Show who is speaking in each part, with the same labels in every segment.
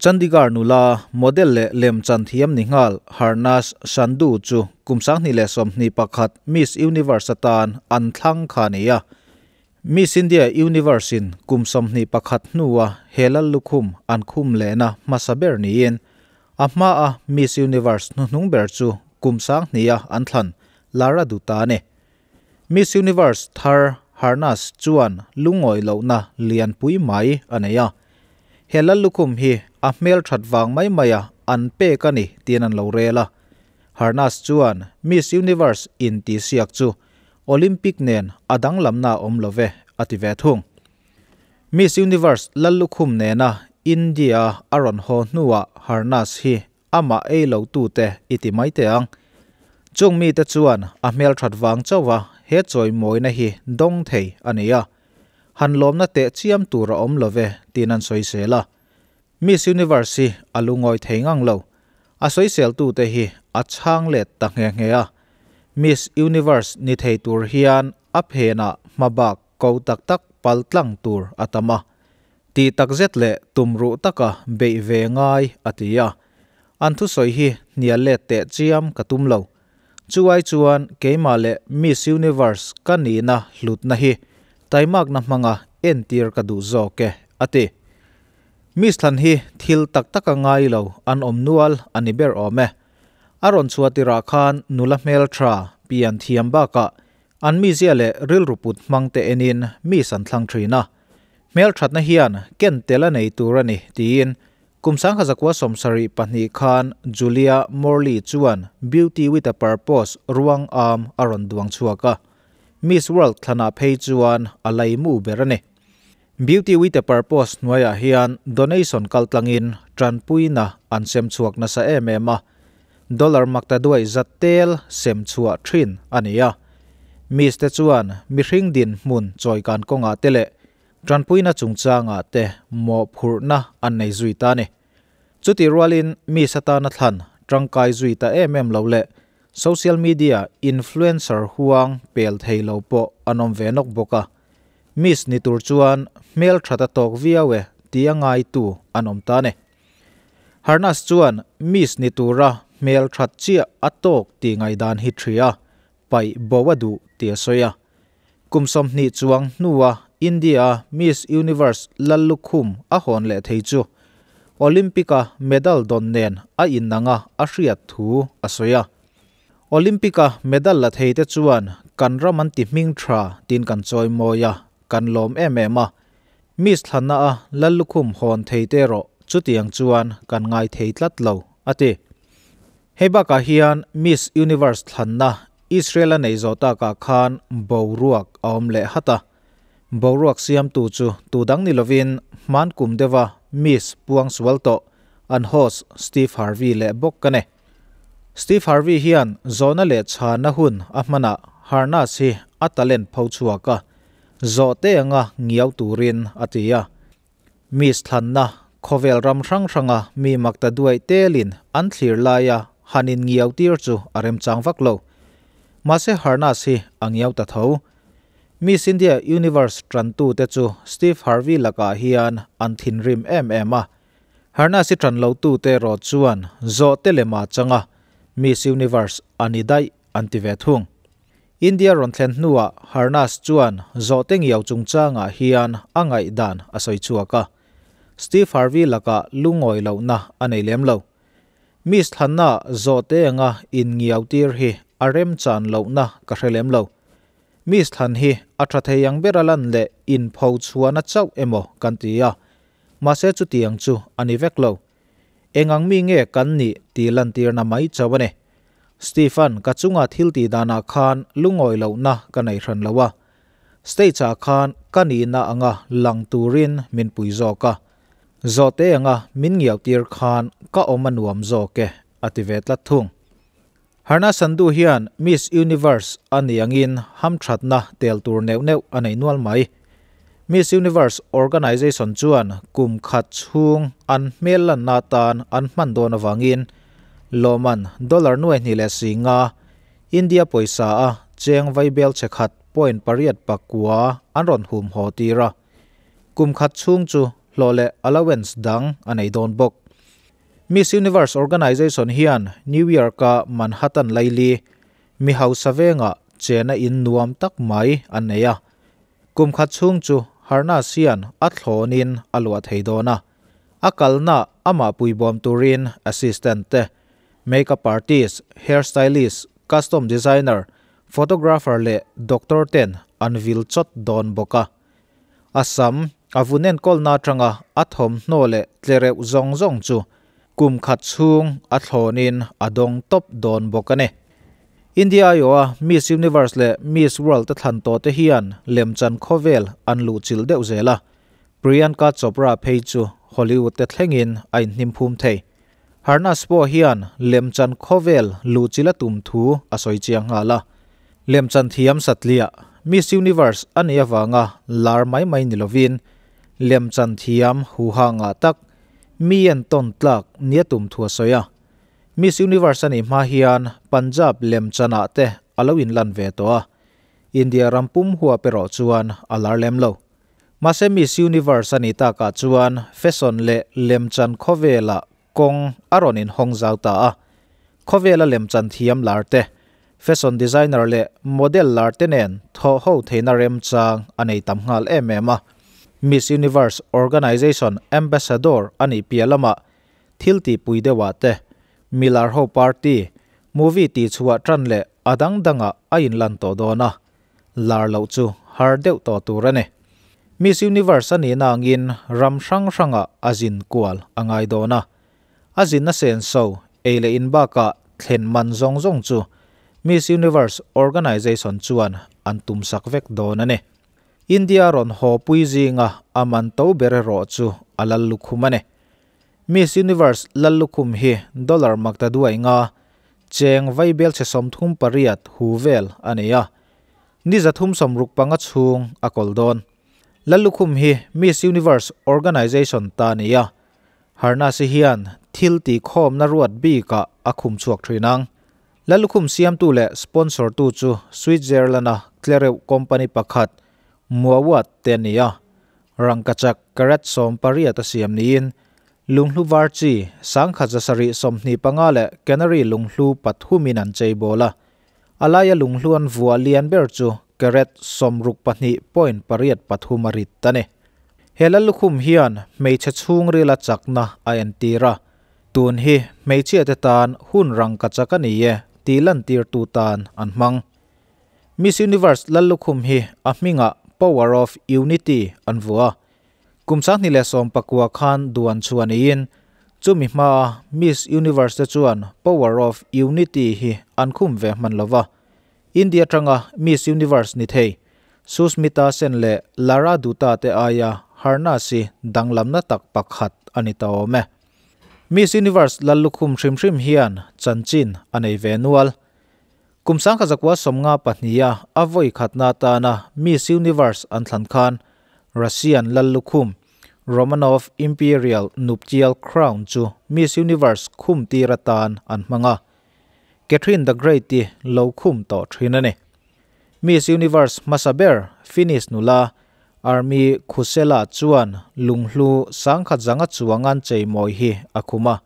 Speaker 1: Chandigarh nula, model leh lemchan thiam ni nghal Harnaaz Sandhu chu kum 2021 Miss Universe atan an thlang kha a ni a. Miss India Universe in kum 21 hnua he lal lukhum an khum lehna hmasa ber niin a hmaa Miss Universe hnuhnung ber chu kum 2000-a an thlan Lara Dutta a ni. Miss Universe thar Harnaaz chuan lungawi lohna lianpui mai a nei a. He lal lukhum hi a hmel that vang mai maia an pek a ni tiin an lo rel a. Harnaaz chuan Miss Universe in tih siak chu Olympic nen a danglamna a awm lo ve a ti ve thung. Miss Universe lal lukhum nena India a rawn haw hnuah Harnaaz hi amah ei lo tute i ti mai teh ang. Chung mite chuan a hmel that vang chauha he chawimawina hi dawng thei a ni a. Han lawmna teh chiam tur a awm lo ve tiin an sawisel a. Miss Universe hi a lungawi thei ngang lo. A sawiseltute hi a chhang let ta nghe nghe a. Miss Universe ni thei tur hian a phenah hmabak ko tak tak pal tlang tur a tam a. Tih takzet leh tumruh taka beih ve ngai a ti a. An thusawi hi hnial let teh chiam ka tum lo. Chuai chuan keimah leh Miss Universe ka nihna hlutna hi taimakna hmanga entir ka duh zawk e, a ti. Miss thlan hi thil tak taka ngai lo an awm nual a ni ber awm e. A rawn chhuah tirah khan nula hmeltha pian thiam bakah an mizia leh rilru put hmang te enin Miss an thlang thin a. Hmelthatna hian ken tel a nei tur a ni tiin kum 1972 khan Julia Morley chuan Beauty with a Purpose ruang am a rawn duang chhuak a. Miss World thlanah phei chuan a laimu ber a ni. Beauty with a Purpose hnuaiah hian donation kaltlangin tanpuina an sem chhuak nasa em em a. Dollar makta duai zat tel sem chhuah thin a ni a. Miss te chuan mihring din hmun chawikan kawngah te leh tanpuina chungchangah te mawhphurhna an nei zui ta a ni. Chuti rualin Miss atana thlan tangkai zui ta em em lo leh social media influencer huang pel thei lo pawh an awm ve nawk bawk a. Miss ni tur chuan hmel that a tawk viau e ti a ngaitu an awm ta a ni. Harnaaz chuan Miss ni tura hmel that chiah a tawk ti ngaidan hi thria paih bo a duh ti a sawi a. Kum 20 chuang hnua India Miss Universe lal lukhum a hawn leh thei chu Olympic-a medal dawn nen a innanga a hriat thu a sawi a. Olympic-a medal la thei te chuan kan ram an ti hming tha tin kan chawi mawi a, kan lawm em em a. Miss thlanna a lal lukhum hawn thei te rawh chutiang chuan kan ngai thei tlat lo a ti. Hei bakah hian Miss Universe thlanna Israel a nei zawh takah khan boruak a awm leh hat a. Boruak siamtu chu tudang ni lovin hman kum deuha Miss puang sual tawh an host Steve Harvey leh bawk ka ni. Steve Harvey hian zawhna leh chhana hun a hmanah Harnaaz hi a talent pho chhuak a, zawh te anga ngiau turin a ti a. Miss thlanna khawvel ram hrang hranga mi makta duai telin an thlir laia hanin ngiau tir chu a remchang vak lo. Mahse Harnaaz hi a ngiau ta tho. Miss India Universe tantu te chu Steve Harvey lakah hian an thinrim em em a. Harnaaz hi tan lo tu te rawh chuan zawh te lema changa Miss Universe ani daih an ti ve thung. India rawn thlen hnuah Harnaaz chuan zawh te ngiau chungchangah hian a ngaih dan a sawi chhuak a. Steve Harvey lakah lungawi lohna a nei lem lo. Miss thlanna zawh te anga in ngiau tir hi a remchan lohna ka hre lem lo. Miss thlan hi a tha thei ang ber a lan leh in pho chhuahna chauh emaw kan ti a. Mahse chutiang chu a ni vek lo. Engang mi nge kan ni ti lan tirna mai chauh a ni. Stephen ka chunga thil ti danah khan lungawi lohna ka nei hran lo a. Stage ah khan ka nihna anga lang turin min pui zawk a. Zawh te anga min ngiau tir khan ka awm a nuam zawk e a ti ve tlat thung. Harnaaz Sandhu hian Miss Universe a ni angin hamthatna tel tur neuh neuh a nei nual mai. Miss Universe Organization chuan kum khat chhung an hmel lanna tan an hman dawn awangin lawman dollar 2.5 India pawisa a cheng vaibel che khat point pariat pakua an rawn hum haw tira. Kum khat chhung chu hlawh leh allowance dang a nei dawn bawk. Miss Universe Organization hian New York-a Manhattan laili mi hausa venga chena in nuam tak mai an nei a. Kum khat chhung chu Harnaaz hian a thlawnin a luah thei dawn a. A kalna amah puibawm turin assistant te, makeup artist, hair stylist, custom designer, photographer leh doctor ten an vil chawt dawn bawk a. A sam a vun enkawlna atanga a thawmhnaw leh tlereuh zawng zawng chu kum khat chhung a thlawnin a dawng tawp dawn bawk a ni. India aiawha Miss Universe leh Miss World a thlan tawh te hian lemchan khawvel an luh chilh deuh zel a, Priyanka Chopra phei chu Hollywood te thlengin a inhnim phum thei. Harnaaz pawh hian lemchan khawvel luh chilh a tum thu a sawi chiang nghal a. Lemchan thiam satliah Miss Universe a nih avanga lar mai mai ni lovin lemchan thiam huha ngah tak mi entawn tlak nia tum thu a sawi a. Miss Universe a nih hma hian Punjab lemchanah te a lo inlan ve tawh a, India ram pum huap erawh chuan a lar lem lo. Mahse Miss Universe a nih takah chuan fashion leh lemchan khawvelah kawng a rawn inhawng zau ta a. Khawvela lemchan thiam lar te, fashion designer leh model lar te nen thawh ho theihna remchang a nei tam nghal em em a. Miss Universe Organization Ambassador a nih piah lamah thil tihpui deuhah te, milar ho party, movie tihchhuah tan leh a dang dangah a inlan tawh dawn a, lar loh chu har deuh tawh tur a ni. Miss Universe a nihna angin ram hrang hrangah a zin kual a ngai dawn a, a zinna senso ei leh in bakah thlen man zawng zawng chu Miss Universe Organization chuan an tumsak vek dawn a ni. India rawn haw pui zinga a man to ber erawh chu a lal lukhum a ni. Miss Universe lal lukhum hi dollar makta duai nga cheng vaibel chhe 38 hu vel a ni a. Ni 365 chhung a kawl dawn. Lal lukhum hi Miss Universe Organization ta ni a. Harnaaz hian thil ti khawm na ruat bikah a khum chhuak thin ang. Lal lukhum siamtu leh sponsor tu chu Switzerland-a tlereuh company pakhat Muawat te ni a. Rangkachak karat 18 a siam niin lunghlu var chi 1,725 leh canary lunghlu 3 in an chei bawl a. Alaia lunghlu an vua lian ber chu karat 62.83 a rit ta ni. He lal lukhum hian hmeichhe chhung rila chakna a entir a. Tun hi hmeichhia te tan hun rangkachak a ni e tih lantir tu tan an hmang. Miss Universe lal lukhum hi a hmingah Power of Unity an vua. Kum 2019 khan duan chuan niin chumi hma Miss Universe te chuan Power of Unity hi an khum ve hman lova. India tanga Miss Universe ni thei Sushmita Sen leh Lara Dutta te aia Harnaaz hi danglamna tak pakhat ani ta awm e. Miss Universe lal lukhum hrim hrim hian chanchin a nei ve nual. Kum 1952 a vawi khatna tana Miss Universe an thlan khan Russian lal lukhum Romanov Imperial Nuptial Crown chu Miss Universe khum tira tan an hmanga. Catherine the Great ti lo khum tawh thin a ni. Miss Universe hmasa ber Finnish nula Armi Khusela chuan lunghlu 1100 chuangan cheimawi hi a khum a.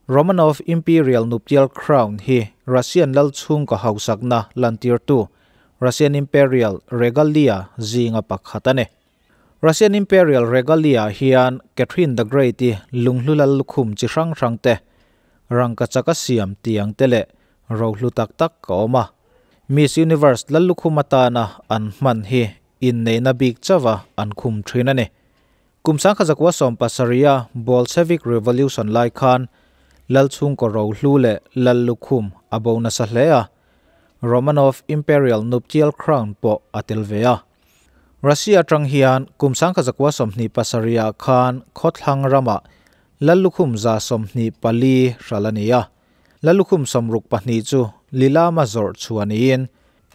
Speaker 1: Romanov Imperial Nuptial Crown hi Russian lal chhung ka hausakna lantir tu Russian Imperial Regalia zinga pakhat a ni. Russian Imperial Regalia hian Catherine the Great ti lunghlu lal lukhum chi hrang hrang te rangkachak a siam tiang te leh rohlu tak tak ka awm a. Miss Universe lal lukhum atana an hman hi inneihna bik chawa an khum thin a ni. Kum 1970 Bolshevik Revolution lai khan lal chhung ko rohlu leh lal lukhum a bo nasa hle a. Romanov Imperial Nuptial Crown pawh a tel ve a. Russia tang hian kum 1927 khan khawthlang rama lal lukhum 124 hral a ni a. Lal lukhum 62 chu lilama zawrh chhuah niin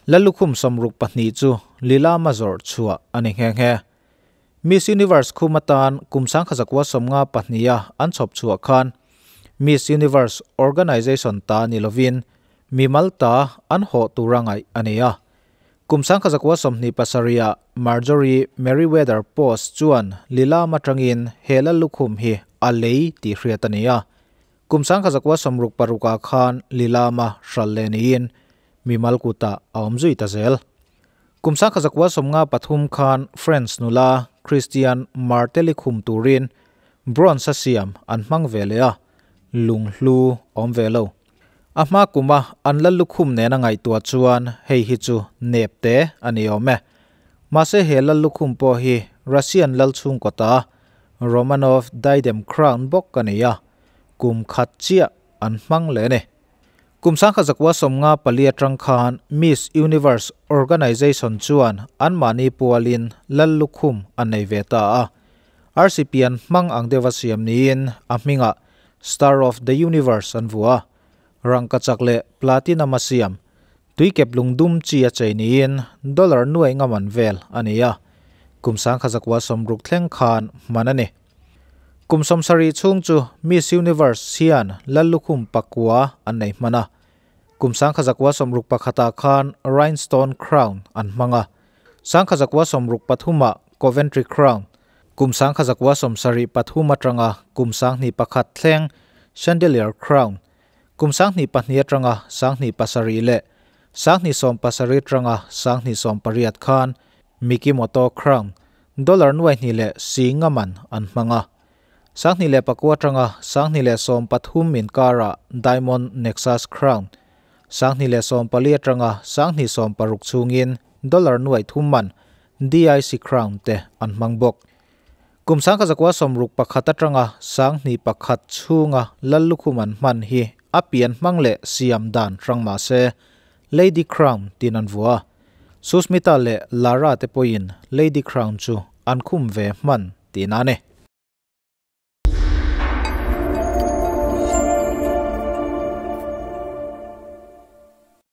Speaker 1: lal lukhum 62 chu lilama zawrh chhuah a ni nghe nghe. Miss Universe khum atan kum 1952 an chhawp chhuah khan Miss Universe Organization ta ni lovin mimal ta an haw tura ngaih a ni a. Kum 1927 Marjorie Merriweather Post chuan lilama tangin he lal lukhum hi a lei tih hriat a ni a. Kum 1966 ah khan lilama hral leh niin mimal kutah a awm zui ta zel. Kum 1953 khan French nula Christian Martelli khum turin bronze a siam an hmang ve leh a, lunghlu awm ve lo. A hma kuma an lal lukhum nena ngaihtuah chuan hei hi chu nep te a ni awm e. Mahse he lal lukhum pawh hi Russian lal chhungkaw ta Romanov diadem crown bawk a ni a, kum khat chiah an hmang leh a ni. Kum 1954 atang khan Miss Universe Organization chuan anmahni pualin lal lukhum an nei ve ta a. RCP an hmang ang deuha siam niin a hmingah Star of the Universe an vuah a. Rangkachak leh platinum a siam, tuikep lungdum chi a chei niin dollar nuai nga man vel a ni a, kum 1960 thleng khan hman a ni. Kum 70 chhung chu Miss Universe hian lal lukhum pakua an nei hman a, kum 1961 ah khan Rhinestone Crown an hmang a, 1963 ah Coventry Crown, kum 1973 atanga kum 2001 thleng Chandelier Crown, kum 2002 atanga 2007 leh 2017 atanga 2018 khan Mikimoto Crown, dollar nuai hnih leh si nga man an hmang a. 2009 atanga 2013 inkarah Diamond Nexus Crown, 2014 atanga 2016 chhungin dollar nuai thum man DIC Crown te an hmang bawk. Kum 1961 atanga 2001 chhunga lal lukhum an hman hi a pian hmang leh siam dan hrang mah se Lady Crown tin an vuah a. Susmita leh Lara te pawhin Lady Crown chu an khum ve hman tihna a ni.